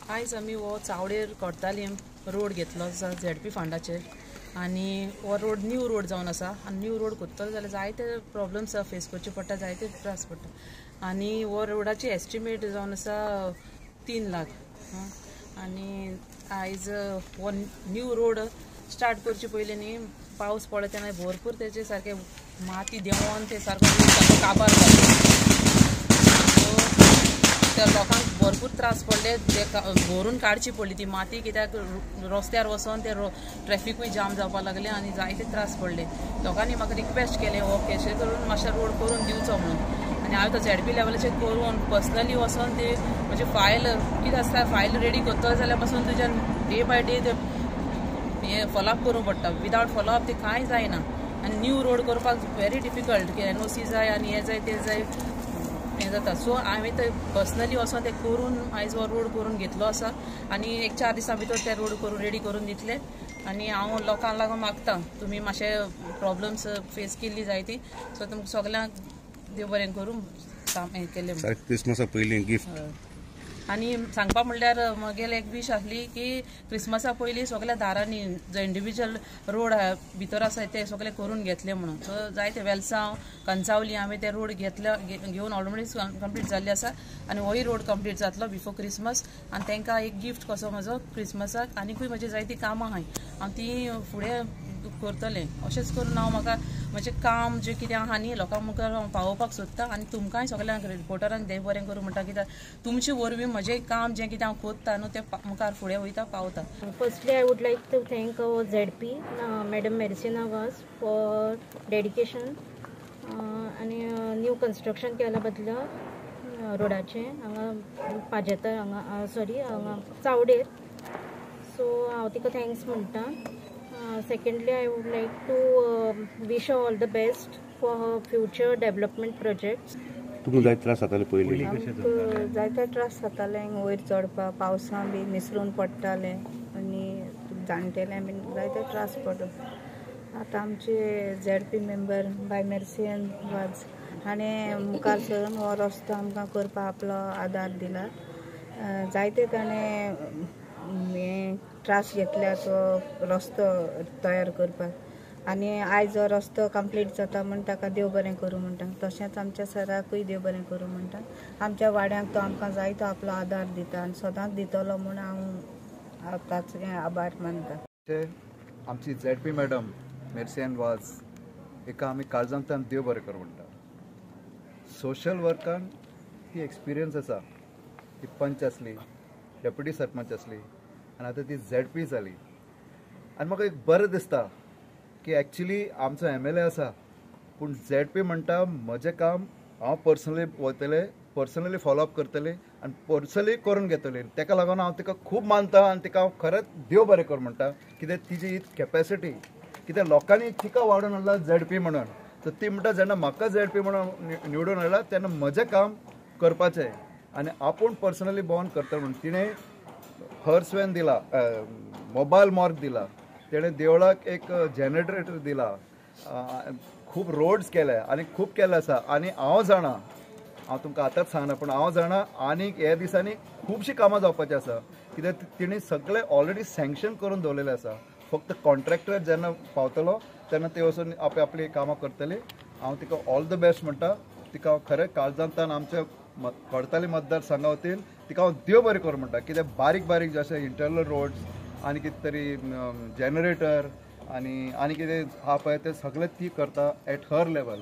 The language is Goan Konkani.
आयज आमी हो चावडेर कोर्तालीम रोड घेतलो आसा झेडपी फंडाचेर आनी हो रोड न्यू रोड जावन आसा आनी न्यू रोड कोत्तलो जाल्यार जायते प्रॉब्लम्स फेस करचे पडटा, जायते त्रास पडटा आनी हो रोडाची एस्टिमेट जावन आसा 3 लाख आनी आयज हो न्यू रोड स्टार्ट करचे पयलीं न्ही पावस पडलो तेन्ना भरपूर तेजे सारके माती देंवोन ते सारको रोड सारको काबार जालो. सो त्या लोकांक भरपूर त्रास पडले, ते भरून काडची पडली ती माती, कित्याक रस्त्यार वचोन ते ट्रॅफिकूय जाम जावपाक लागले आनी जायते त्रास पडले. लोकांनी म्हाका रिक्वेस्ट केलें हो कशें करून मातशें रोड करून दिवचो म्हणून आनी हांवें तो झेडपी लेवलाचेर करून पर्सनली वचोन ते म्हजे फायल कितें आसता फायल रेडी करतलो जाल्यार पासून तुज्यान डे बाय डे ते हें फॉलोअप करूंक पडटा. विदावट फॉलोअप ते कांय जायना आनी न्यू रोड करपाक व्हेरी डिफिकल्ट की एनओसी जाय आनी हें जाय तें जाय हें जाता. सो हांवें ते पर्सनली वचोन ते करून आयज हो रोड करून घेतलो आसा आनी एक 4 दिसां भितर ते रोड करून रेडी करून दितले आनी हांव लोकांक लागून मागता तुमी मातशे प्रॉब्लम्स फेस केल्ली जायती, सो तुमकां सगल्यांक देव बरें करूं काम हें केलें. क्रिसमसा पयलीं गिफ्ट आनी सांगपा म्हणल्यार म्हगेले एक वीश आसली की क्रिसमसा पयलीं सगल्या दारांनी जो इंडिविज्युअल रोड भितर आसा ते सगळे करून घेतले म्हणून. सो जायते वेलसांव कंचावली हांवें ते रोड घेतले घेवन ऑलरेडी कंप्लीट जाल्ले आसा आनी होय रोड कंप्लीट जातलो बिफोर क्रिसमस आनी तांकां एक गिफ्ट कसो म्हजो क्रिसमसाक. आनीकूय म्हजी जायतीं कामां आहाय हांव तीं फुडें करतलें. अशेंच करून हांव म्हाका म्हजें काम जें कितें आहा न्ही लोकां मुखार हांव पावोवपाक सोदता आनी तुमकांय सगल्यांक रिपोर्टरांक देव बरें करूं म्हणटा, कित्याक तुमचे वरवीं म्हजें काम जें कितें हांव कोत्ता न्हू तें मुखार फुडें वयता पावता. Firstly I would like to thank our ZP madam Mercina Vaz for dedication आनी न्यू कन्स्ट्रक्शन केल्या बदला रोडाचें हांगा पाजेतर हांगा सॉरी हांगा चावडेर. सो हांव तिका thanks म्हणटा. Secondly, I would like to wish her all the best for her future development projects. तुमकां जायते त्रास जाताले पयलीं? आमकां जायते त्रास जाताले वयर चडपाक, पावसां बी निसरून पडटाले आनी जाणटेले बीन जायते त्रास पडलो. आतां आमचे झेडपी मेंबर बाय मेर्सियन वाज हाणें मुखार सरून हो रस्तो आमकां करपाक आपलो आदार दिला. जायते ताणें हें त्रास घेतल्या तो रस्तो तयार करपाक आनी आयज हो रस्तो कंप्लीट जाता म्हूण ताका देव बरें करूं म्हणटा. तशेंच आमच्या सराकूय देव बरें करूं म्हणटा. आमच्या वाड्यांक तो आमकां जायतो आपलो आदार दिता आनी सदांच दितलो म्हूण हांव ताचें आभार मानता. आमची झेडपी मॅडम मेर्सियन वाज हिका आमी काळजांतल्यान देव बरें करूं म्हणटा. सोशल वर्कान ती एक्सपिरियन्स आसा, ती पंच आसली, डेप्युटी सरपंच आसली आनी आतां ती झेडपी जाली. आनी म्हाका एक बरें दिसता की एक्चुली आमचो एमएलए आसा पूण झेडपी म्हणटा म्हजें काम हांव पर्सनली वतलें, पर्सनली फॉलोअप करतलें आनी पर्सनली करून घेतलें. तेका लागून हांव तिका खूब मानता आनी तिका हांव खरेंच देव बरें कर म्हणटा. कित्याक तिजी ही कॅपेसिटी, कित्याक लोकांनी तिका वाडोवन हाडला झेडपी म्हणून, तर ती म्हणटा जेन्ना म्हाका झेडपी म्हणून निवडून हाडला तेन्ना म्हजें काम करपाचें आनी आपूण पर्सनली भोंवन करता म्हणून. तिणें हर्स वॅन दिला, मोबायल मॉर्ग दिला, तेणें देवळाक एक जनरेटर दिला, खूब रोड्स केले आनी खूब केले आसा. आनी हांव जाणा, हांव तुमकां आतांच सांगना पूण हांव जाणा आनी ह्या दिसांनी खुबशीं कामां जावपाचीं आसा, कित्याक तिणें सगळें ऑलरेडी सँक्शन करून दवरलेलें आसा. फक्त कॉन्ट्रॅक्टर जेन्ना पावतलो तेन्ना ते वचून आपलीं कामां करतली. हांव तिका ऑल the best म्हणटा. तिका हांव खरें काळजांतल्यान आमच्या कोडताली मतदारसंघा वतीन तिका हांव देव बरें करूं म्हणटा. कित्याक बारीक बारीक जशें इंटरनल रोड्स आनी कितें तरी जनरेटर आनी आनी कितें आहा पळय तें सगळें ती करता एट हर लेवल.